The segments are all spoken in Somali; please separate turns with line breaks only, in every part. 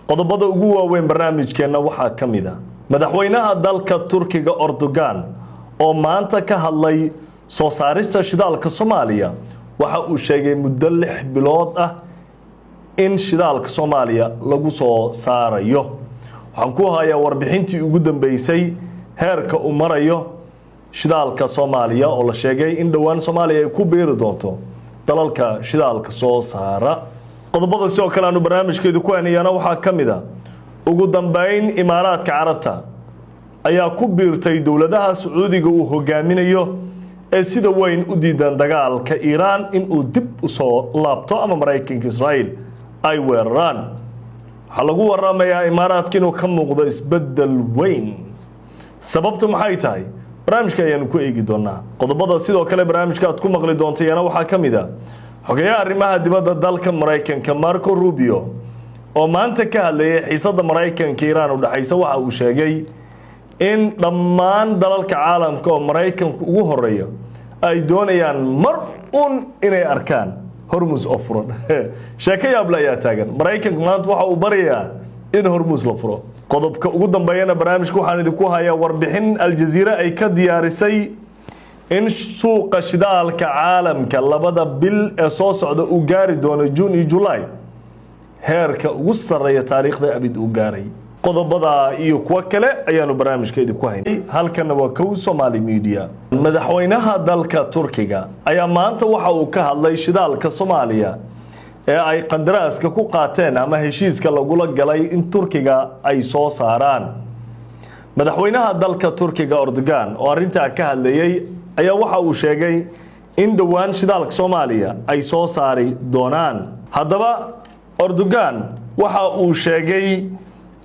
Qodobada ugu waaweyn barnaamijkeenna waxaa ka mid a madaxweynaha dalka Turkiga Erdogan oo maanta ka hadlay soo saarista shidaalka Soomaaliya. Waxa uu sheegay muddo 6 bilood ah in shidaalka Soomaaliya lagu soo saarayo. Waxaan ku hayaa warbixintii ugu dambeysay heerka uu marayo shidaalka Soomaaliya oo la sheegay in dhowaan Soomaaliya ay ku biiri doonto dalalka shidaalka soo saara. Qodobada sidoo kale aanu barnaamijkeedu ku haynayana waxaa ka mid a ugu dambeyn Imaaraadka Carabta ayaa ku biirtay dowladaha Sacuudiga uu hogaaminayo ee sida weyn u diidan dagaalka Iiraan in uu dib u soo laabto ama Maraykanka Israa'iil ay weeraraan. Waxaa lagu waramayaa Imaaraadka inuu ka muuqdo isbeddel weyn. Sababtu maxay tahay? Barnaamijka ayaanu ku eegi doonaa. Qodobada sidoo kale barnaamijka aad ku maqli doontayana waxaa ka mid a xogeyaha arrimaha dibadda dalka Maraykanka Marco Rubio oo maanta ka hadlayay xiisadda Maraykanka Iiraan u dhexaysa. Waxa uu sheegay in dhammaan dalalka caalamka oo Maraykanku ugu horeeyo ay doonayaan mar un inay arkaan Hormuz oo furan. Sheeko yaable ayaa taagan. Maraykanku maanta waxa uu baryayaa in Hormuz la furo. Qodobka ugu dambeeyana barnaamijka waxaan idinku hayaa warbixin Aljaziira ay ka diyaarisay in suuqa shidaalka caalamka labada bil ee soo socda uu gaari doono Juun iyo Julaay heerka ugu sarreeya taariikhda abid uu gaaray. Qodobada iyo kuwo kale ayaanu barnaamijka idinku haynay. Halkana waa Kow Somali Media. Madaxweynaha dalka Turkiga ayaa maanta waxa uu ka hadlay shidaalka Soomaaliya ee ay qandaraaska ku qaateen ama heshiiska lagula galay in Turkiga ay soo saaraan. Madaxweynaha dalka Turkiga Erdogan oo arrintaa ka hadlayay ayaa waxa uu sheegay in dhowaan shidaalka Soomaaliya ay soo saari doonaan. Haddaba Erdogan waxa uu sheegay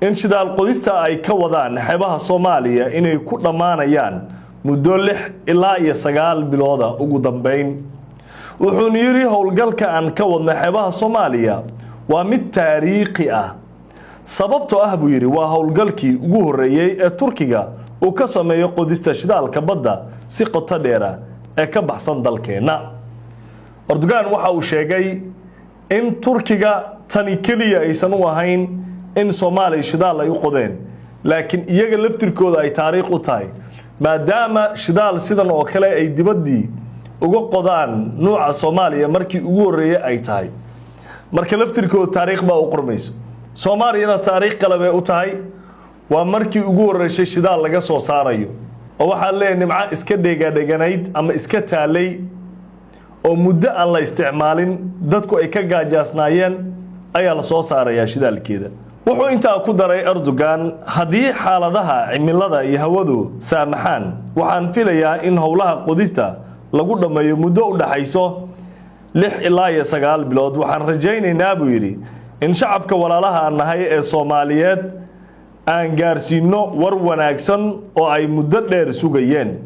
in shidaal qodista ay ka wadaan xeebaha Soomaaliya inay ku dhammaanayaan muddo 6 ilaa iyo 9 bilooda ugu dambeyn. Wuxuuna yidhi howlgalka aan ka wadno xeebaha Soomaaliya waa mid taariikhi ah, sababtoo ah buu yidhi waa howlgalkii ugu horreeyey ee Turkiga uu ka sameeyo qodista shidaalka badda si qoto dheera ee ka baxsan dalkeenna. Erdogan waxa uu sheegay in Turkiga tani keliya aysan u ahayn in Soomaaliya shidaal ay u qodeen, laakiin iyaga laftirkooda ay taariikh u tahay, maadaama shidaal sidan oo kale ay dibaddii uga qodaan nuuca Soomaaliya markii ugu horreeyay ay tahay. Marka laftirkooda taariikh baa u qormayso, Soomaaliyana taariikh kale bay u tahay. Waa markii ugu horreysay shidaal laga soo saarayo oo waxaa leeyahay nimco iska dhegadheganayd ama iska taalay oo muddo aan la isticmaalin, dadku ay ka gaajaasnaayeen ayaa la soo saarayaa shidaalkeeda. Wuxuu intaa ku daray Erdogan, haddii xaaladaha cimilada iyo hawadu saamaxaan, waxaan filayaa in howlaha qodista lagu dhammeeyo muddo u dhaxayso 6 ilaa iyo 9 bilood. Waxaan rajaynaynaa buu yidhi in shacabka walaalaha aan nahay ee Soomaaliyeed aan gaarsiino war wanaagsan oo ay muddo dheer sugayeen,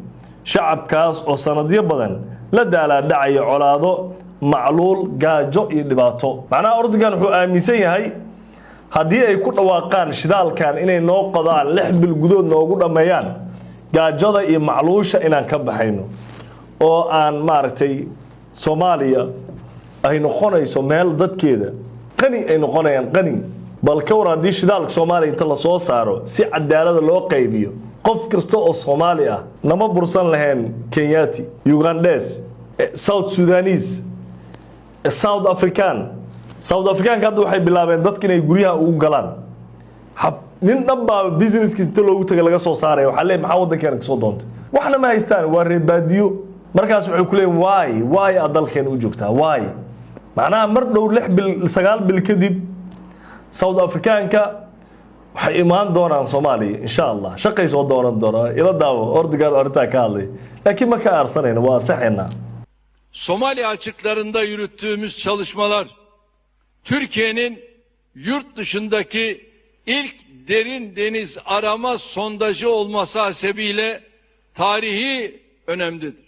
shacabkaas oo sanadyo badan la daalaadhacaya colaado, macluul, gaajo iyo dhibaato. Macnaha Erdogan wuxuu aaminsan yahay haddii ay ku dhawaaqaan shidaalkan inay noo qodaan 6 bil gudood noogu dhammeeyaan, gaajada iyo macluusha inaan ka baxayno oo aan maaragtay Soomaaliya ay noqonayso meel dadkeeda qani ay noqonayaan qani. Bal ka war haddii shidaalka Soomaaliya inta la soo saaro si cadaalada loo qaybiyo, qof kasta oo Soomaali ah nama bursan lahayn Kenyaati, Ugandes, South Sudanese, South African. South Africanka hadda waxay bilaabeen dadka inay guryaha ugu galaan. Nin dhan baa businesskiisa inta loogu tagay laga soo saaraya. Waxaa leeyahay maxaa waddankeena kasoo doontay? Waxna ma haystaan, waa reer baadiyo. Markaas waxay ku leeyihin waay waay aad dalkeena u joogtaa waay. Macnaha mar dhow 6 bil 9 bil kadib South Africanka waxay imaan doonaan Soomaaliya insha Allah, shaqay soo doonan doonaan. Ila daawo Erdogan arrintaa ka hadlay, laakiin ma ka aarsanayna, waa saxaynaa.
Somali açıklarında yürüttüğümüz çalışmalar Türkiye'nin yurt dışındaki ilk derin deniz arama sondajı olması hasebiyle tarihi önemlidir.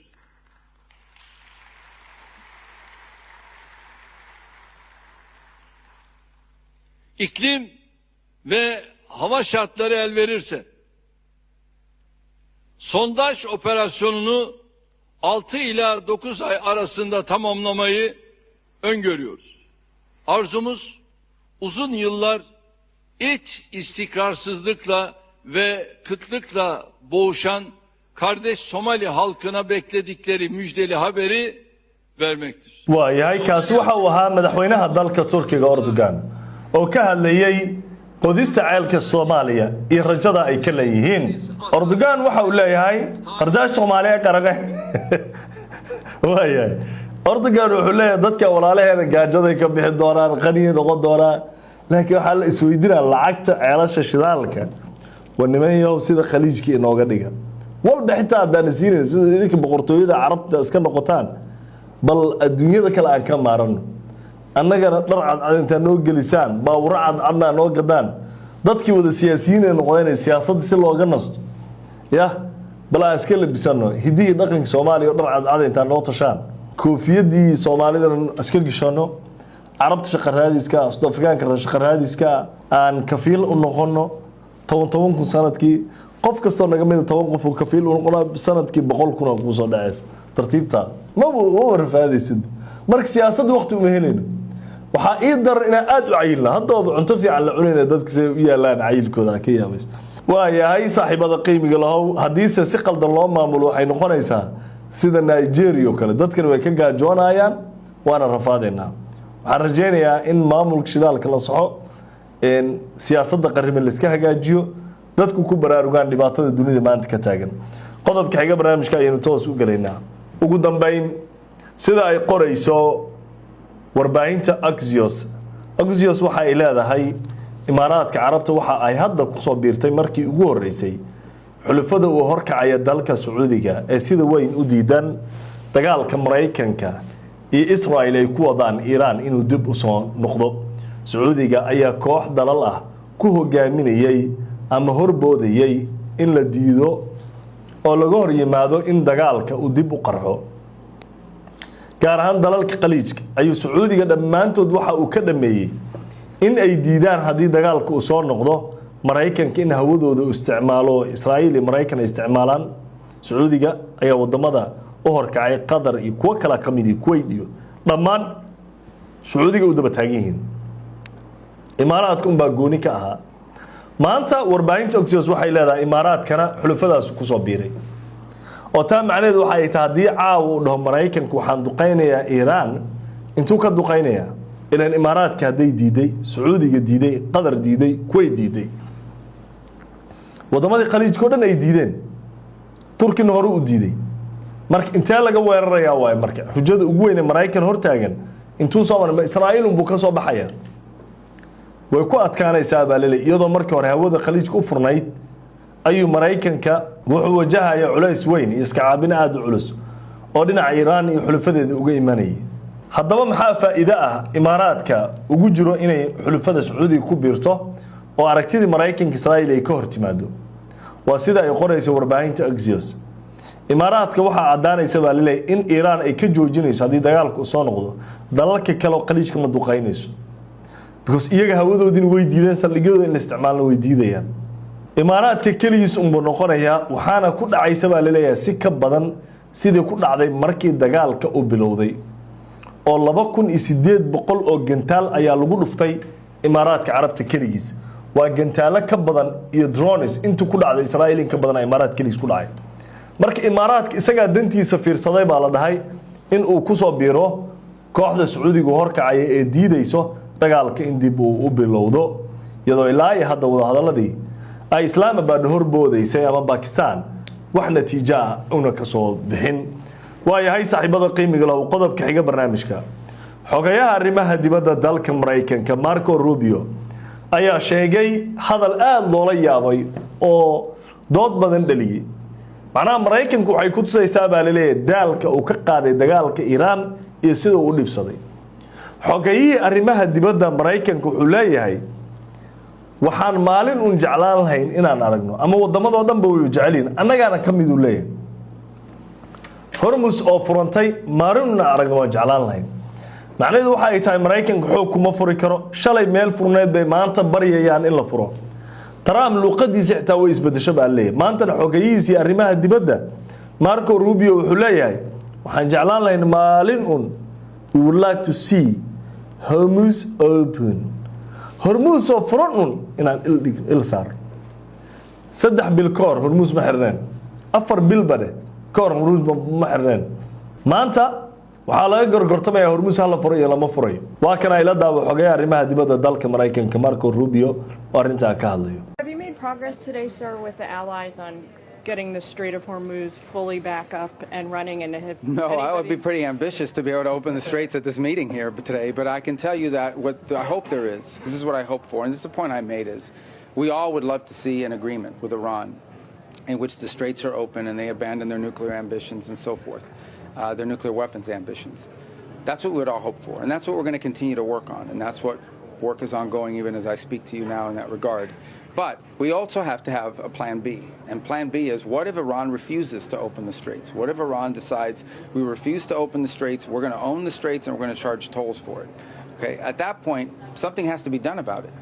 İklim ve hava şartları el verirse sondaj operasyonunu 6 ila 9 ay arasında tamamlamayı öngörüyoruz. Arzumuz uzun yıllar İç istikrarsızlıkla ve kıtlıkla boğuşan kardeş Somali halkına bekledikleri müjdeli haberi vermektir.
Waayahay, kaasi waxa uu ahaa madaxweynaha dalka Turkiga Erdogan oo ka hadlayey qodista ceelka Soomaaliya iyo rajada ay ka leeyihiin. Erdogan waxa uu leeyahay qardaash Soomaaliya qaraqe. Waayahay, Erdogan wuxuu leeyahay dadka walaalaheena gaajaday ka bixi doonaan, qaniyi noqon doonaan, laakiin waxaa la isweydiinaa lacagta ceelasha shidaalka waa niman yahow sida Khaliijka inooga dhiga walba, xitaa haddaan siinayn sida idinka boqortooyada Carabta iska noqotaan, bal adduunyada kale aan ka maarano, annagana dhar cadcad intaa noo gelisaan, baawuro cadcadnaa noo gadaan, dadkii wada siyaasiyiin ay noqdeen, siyaasadda si looga nasto ya bal aan iska labisano hidihii dhaqanka Soomaaliya oo dhar cadcad intaa noo tashaan, koofiyadii Soomaalidana iska gishano, Carabta shaqa raadiska, South Afrikaanka shaqa raadiska aan kafiil u noqono 10-10 kun sanadkii, qof kastoo naga mida 10 qof uu kafiil u noqona, sanadkii 100,000 oo kuusoo dhacaysa tartiibta, maba rafaadaysid. Marka siyaasadda waqti uma helayno. Waxaa ii daran inaan aada u cayilna, haddaba cunto fiican la cunayna, dadka say u yaalaan cayilkooda ka yaabayso. Waayahay, saaxiibada qiimiga lahow, haddiise si qaldan loo maamulo waxay noqonaysaa sida Nigeria oo kale, dadkani way ka gaajoonayaan waana rafaadeynaa. Waxaan rajaynayaa in maamulka shidaalka la soxo, siyaasadda qarriban la iska hagaajiyo, dadku ku baraarugaan dhibaatada dunida maanta ka taagan. Qodobka xiga barnaamijka ayaynu toos u gelaynaa. Ugu dambeyn, sida ay qorayso warbaahinta Axios, Axios waxa ay leedahay Imaaraadka Carabta waxa ay hadda kusoo biirtay markii ugu horeysay xulafada uu horkacaya dalka Sacuudiga ee sida weyn u diidan dagaalka Maraykanka iyo Israel ay ku wadaan Iiraan inuu dib usoo noqdo. Sacuudiga ayaa koox dalal ah ku hogaaminayay ama horboodayay in la diido oo laga hor yimaado in dagaalka uu dib u qarxo, gaar ahaan dalalka Khaliijka ayuu Sacuudiga dhammaantood waxa uu ka dhameeyey in ay diidaan haddii dagaalka uu soo noqdo Maraykanka in hawadooda uu isticmaalo, Israa'iil iyo Maraykan ay isticmaalaan. Sacuudiga ayaa wadamada u horkacay, Qatar iyo kuwo kala ka mid iyo Kuwait iyo dhammaan Sacuudiga u daba taagan yihiin. Imaaraadka unbaa gooni ka ahaa. Maanta warbaahinta Axios waxay leedahay Imaaraadkana xulufadaas kusoo biiray, oo taa macnaheedu waxa ay tahay haddii caawa uu dhaho Maraykanka waxaan duqaynayaa Iiraan, intuu ka duqaynayaa? Ilan Imaaraadka hadday diiday, Sacuudiga diiday, Qatar diiday, Kuwait diiday, wadamadii Khaliijka o dhan ay diideen, Turkina hore u diiday, marka intee laga weerarayaa waayo? Marka xujada ugu weyn ee Maraykan hortaagan intuu soo maray, ma Israa'iil unbuu ka soo baxaya? Way ku adkaanaysaa baa laleey. Iyadoo markii hore hawada Khaliijka u furnayd ayuu Maraykanka wuxuu wajahaya culays weyn iyo iska caabin aada u culus oo dhinaca Iiraan iyo xulufadeeda uga imanayay. Haddaba maxaa faa'iido ah Imaaraadka ugu jiro inay xulufada Sacuudiga ku biirto oo aragtidii Maraykanka Israa'iil ay ka hor timaado? Waa sida ay qorayso warbaahinta Axios. Imaaraadka waxaa caddaanaysa baa laleeyahy in Iiraan ay ka joojinayso haddii dagaalku soo noqdo, dalalka kale oo Khaliijka ma duqaynayso, because iyaga hawadoodiina way diideen, saldhigyadooda in la isticmaalna way diidayaan. Imaaraadka keligiis unbuu noqonayaa, waxaana ku dhacaysa baa laleeyahay si ka badan sidii ku dhacday markii dagaalka uu bilowday, oo 2800 oo gantaal ayaa lagu dhuftay Imaaraadka Carabta keligiis. Waa gantaalo ka badan iyo drones intuu ku dhacday Israa'iil in ka badan Imaaraad keligiis ku dhacay. Marka Imaaraadka isagaa dantiisa fiirsaday baa la dhahay in uu kusoo biiro kooxda Sacuudigu horkacaya ee diidayso dagaalka in dib uu u bilowdo, iyadoo ilaa iyo hadda wadahadaladii ay Islaamabad horboodaysay ama Bakistan wax natiijo ah una kasoo bixin. Waayahay, saaxiibada qiimiga lahu, qodobka xiga barnaamijka, xogayaha arrimaha dibadda dalka Maraykanka Marco Rubio ayaa sheegay hadal aada loola yaabay oo dood badan dhaliyey. Macnaha Maraykanku waxay ku tusaysaa baa laleeyahay daalka uu ka qaaday dagaalka Iiraan iyo sida uu u dhibsaday. Xogayihii arrimaha dibadda Maraykanka wuxuu leeyahay waxaan maalin uun jeclaan lahayn inaan aragno, ama wadamadoo dhan ba way jecelyihin, annagaana ka miduu leeyahay, Hormus oo furantay maalin uun aragno waan jeclaan lahayn. Macnaheedu waxa ay tahay Maraykanka xoog kuma furi karo. Shalay meel furneed bay maanta baryayaan in la furo. Trump luuqadiisa xitaa way isbedesho baa leeyahay. Maantana xogayihiisii arrimaha dibadda Marco Rubio wuxuu leeyahay waxaan jeclaan lahayn maalin un, we would like to see Hormuz open. Hormuus oo furan un inaan il dhig il saarno. 3 bil ka hor Hormuus ma xirneen, 4 bil badhe ka hor Hormuus ma xirneen. Maanta waxaa laga gorgortamaya Hormuus hala furo iyo lama furayo. Waa kana ila daawo xogeya arrimaha dibadda dalka Maraykanka Marco Rubio oo arrintaa ka hadlayo.
Have you made progress today, sir, with the allies on getting the Strait of Hormuz fully back up and running? And have
No, I would be
anybody-
pretty ambitious to be able to open the straits at this meeting here today, but I can tell you that what I hope there is, this is what I hope for, and this is the point I made, is we all would love to see an agreement with Iran in which the straits are open and they abandon their nuclear ambitions and so forth, their nuclear weapons ambitions. That's what we would all hope for, and that's what we're going to continue to work on, and that's what work is ongoing even as I speak to you now in that regard. But we also have to have a plan B. And plan B is, what if Iran refuses to open the straits? What if Iran decides, "We refuse to open the straits, we're going to own the straits and we're going to charge tolls for it"? Okay, at that point, something has to be done about it.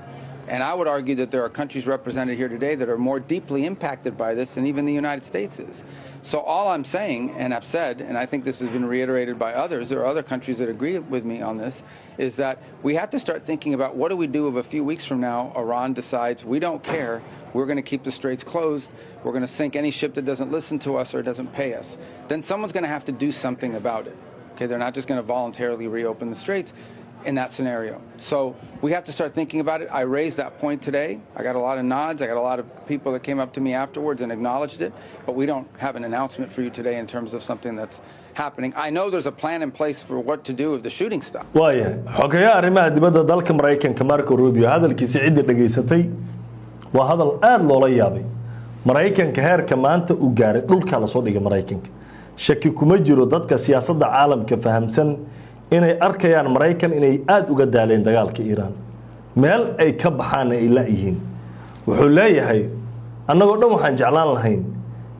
And I would argue that there are countries represented here today that are more deeply impacted by this than even the United States is. So all I'm saying, and I've said, and I think this has been reiterated by others, there are other countries that agree with me on this, is that we have to start thinking about what do we do if a few weeks from now Iran decides, "We don't care, we're going to keep the straits closed, we're going to sink any ship that doesn't listen to us or doesn't pay us." Then someone's going to have to do something about it. Okay, they're not just going to voluntarily reopen the straits in that scenario. So we have to start thinking about it. I raised that point today. I got a lot of nods. I got a lot of people that came up to me afterwards and acknowledged it, but we don't have an announcement for you today in terms of something that's happening. I know there's a plan in place for what to do if the shooting stops.
Waayahay, xogeyaha arrimaha dibadda dalka Maraykanka Marco Rubio hadalkiisa ciddii dhegaysatay waa hadal aada loola yaabay. Maraykanka heerka maanta uu gaaray dhulka lasoo dhigay Maraykanka, shaki kuma jiro dadka siyaasadda caalamka fahamsan inay arkayaan Maraykan inay aada uga daaleen dagaalka Iiraan, meel ay ka baxaanna ay la-yihiin. Wuxuu leeyahay annagoo dhan waxaan jeclaan lahayn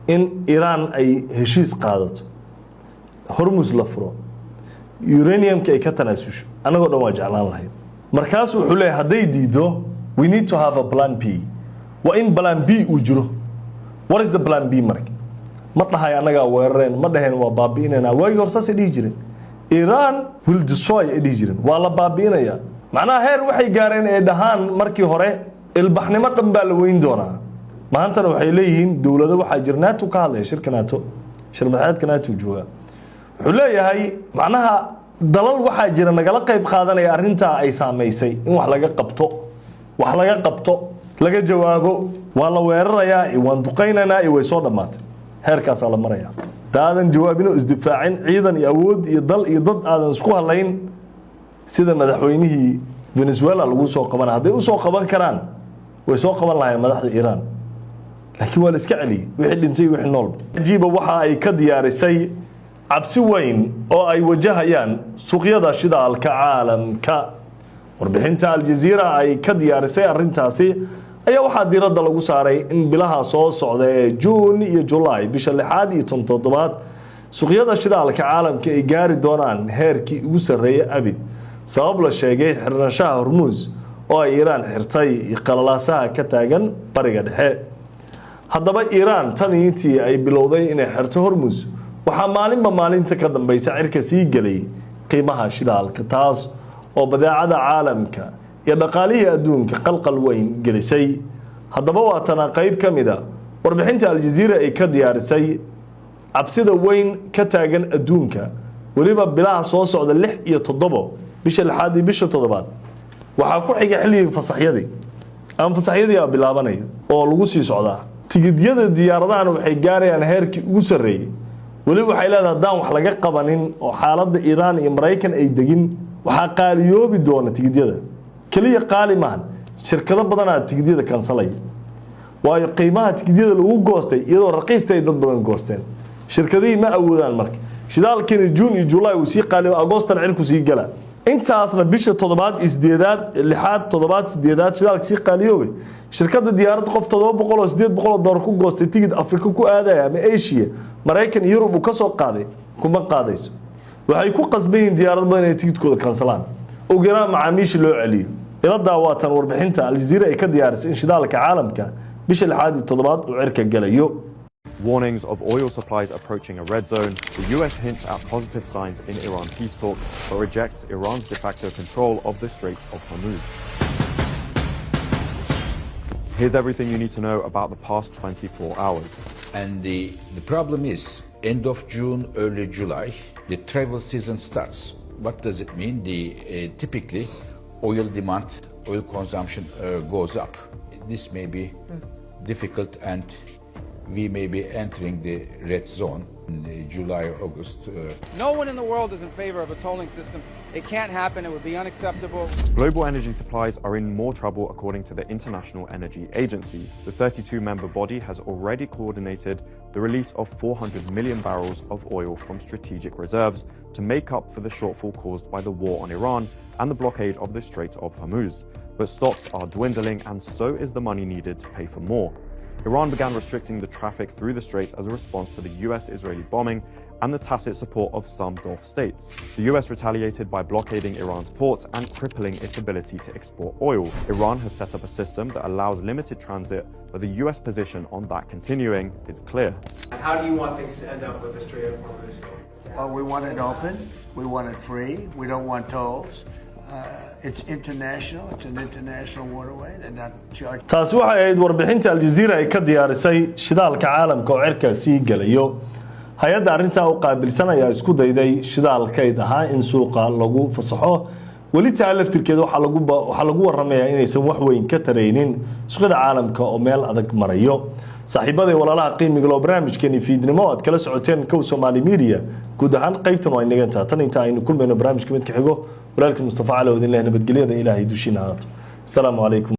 in Iiraan ay heshiis qaadato, Hormus la furo, uraniumka ay ka tanaasusho, annagoo dhan waa jeclaan lahayn. Markaas wuxuu leeyahay hadday diido, we need to have a plan B, waa in plan B uu jiro. What is the plan B? Marka ma dhahay annagaa weerareen, ma dhaheen waa baabi'inaynaa. Waagii hore saasay dhihi jireen, "Iran will destroy" ay dhihi jireen, waa la baabi'inayaa. Macnaha heer waxay gaareen ee dhahaan markii hore ilbaxnimo dhan baa la weyn doonaa. Maantana waxay leeyihiin dowlado waxaa jira NATO ka hadlaya, shirka NATO, shir madaxeedka NATO jooga. Wuxuu leeyahay macnaha dalal waxaa jira nagala qayb qaadanaya arrintaa ay saamaysay in wax laga qabto, wax laga qabto, laga jawaabo. Waa la weerarayaa iyo waan duqaynaynaa iyo way soo dhammaatay, heerkaasaa la maraya. Daadan jawaabin oo isdifaacin, ciidan iyo awood iyo dal iyo dad aadan isku hadlayn, sida madaxweynihii Venezuela lagu soo qabana. Hadday usoo qaban karaan way soo qaban lahayen madaxda Iiraan, laakiin waa la iska celiyey, wixii dhintay, wixii noolba. Ajiiba waxa ay ka diyaarisay cabsi weyn oo ay wajahayaan suuqyada shidaalka caalamka. Warbixinta Aljaziira ay ka diyaarisay arrintaasi ayaa waxaa diiradda lagu saaray in bilaha soo socda ee Juun iyo Julaay, bisha lixaad iyo tan toddobaad, suuqyada shidaalka caalamka ay gaari doonaan heerkii ugu sarreeyay abid, sabab la sheegay xirnashaha Hormuus oo ay Iiraan xirtay iyo qalalaasaha ka taagan Bariga Dhexe. Haddaba Iiraan tan intii ay bilowday inay xirto Hormus, waxaa maalinba maalinta ka dambeysa cirka sii gelay qiimaha shidaalka, taas oo badeecada caalamka iyo dhaqaalihii adduunka qalqal weyn gelisay. Haddaba waa tana qayb ka mid a warbixinta Aljaziira ay ka diyaarisay cabsida weyn ka taagan adduunka, weliba bilaha soo socda, 6 iyo 7, bisha lixaad iyo bisha toddobaad. Waxaa ku xiga xilligii fasaxyadii ama fasaxyadii aa bilaabanaya oo lagu sii socdaa. Tigidyada diyaaradahana waxay gaarayaan heerkii ugu sarreeyey. Weliba waxay leedahay haddaan wax laga qabanin oo xaaladda Iiraan iyo Maraykan ay degin, waxaa qaaliyoobi doona tigidyada. Keliya qaali maahan, shirkado badanaa tigidyada kansalaya, waayo qiimaha tigidyada lagu goostay iyadoo raqiista ay dad badan goosteen, shirkadihii ma awoodaan. Marka shidaalkiina Juun iyo Julaay uu sii qaaliyo, Agostan cirku sii gala. Intaasna bisha toddobaad iyo sideedaad, lixaad, toddobaad, sideedaad shidaalka sii qaaliyoobay. Shirkadda diyaaradda qof 700 oo $800 ku goostay tigid Afrika ku aadaya ama Asia, Maraykan iyo Yurub uu ka soo qaaday kuma qaadayso. Waxay ku qasban yihiin diyaarad badan inay tigidkooda kansalaan, ugu yaraan macaamiisha loo celiyo. Ila daawatan warbixinta Aljaziira ay ka diyaarisay in shidaalka caalamka bisha lixaad iyo toddobaad uu cirka galayo.
Warnings of oil supplies approaching a red zone, the US hints at positive signs in Iran peace talks but rejects Iran's de facto control of the Strait of Hormuz. Here's everything you need to know about the past 24 hours.
And the problem is, end of June, early July, the travel season starts. What does it mean? Typically, oil demand, oil consumption goes up. This may be difficult, and we may be entering the red zone in July, August.
No one in the world is in favor of a tolling system. It can't happen. It would be unacceptable.
Global energy supplies are in more trouble, according to the International Energy Agency. The 32-member body has already coordinated the release of 400 million barrels of oil from strategic reserves to make up for the shortfall caused by the war on Iran and the blockade of the Strait of Hormuz. But stocks are dwindling, and so is the money needed to pay for more. Iran began restricting the traffic through the straits as a response to the US-Israeli bombing and the tacit support of some Gulf states. The US retaliated by blockading Iran's ports and crippling its ability to export oil. Iran has set up a system that allows limited transit, but the US position on that continuing is clear.
How do you want things to end up with the Strait of Hormuz?
Well, we want it open. We want it free. We don't want tolls. It's international. It's an international waterway. They're not charging.
Taasi waxay ahayd warbixinta Aljaziira ay ka diyaarisay shidaalka caalamka oo cirkaa sii gelayo. Hay-adda arrintaa u qaabilsan ayaa isku dayday shidaalkayd ahaa in suuqa lagu fasaxo. Weli taa laftirkeeda waxaa lagu waramayaa inaysan wax weyn ka taraynin suuqyada caalamka oo meel adag marayo. Saaxiibada, walaalaha qiimiga loo, barnaamijkeeni fiidnimo aad kala socoteen Kow Somaali Media guud ahaan qaybtan waa inagantaa. Tan inta aynu kulmayno barnaamijka midka xigo, walaalkii Mustafa Cali oo idin leh nabadgelyada Ilaahay dushiina ahaato. Asalaamu calaykum.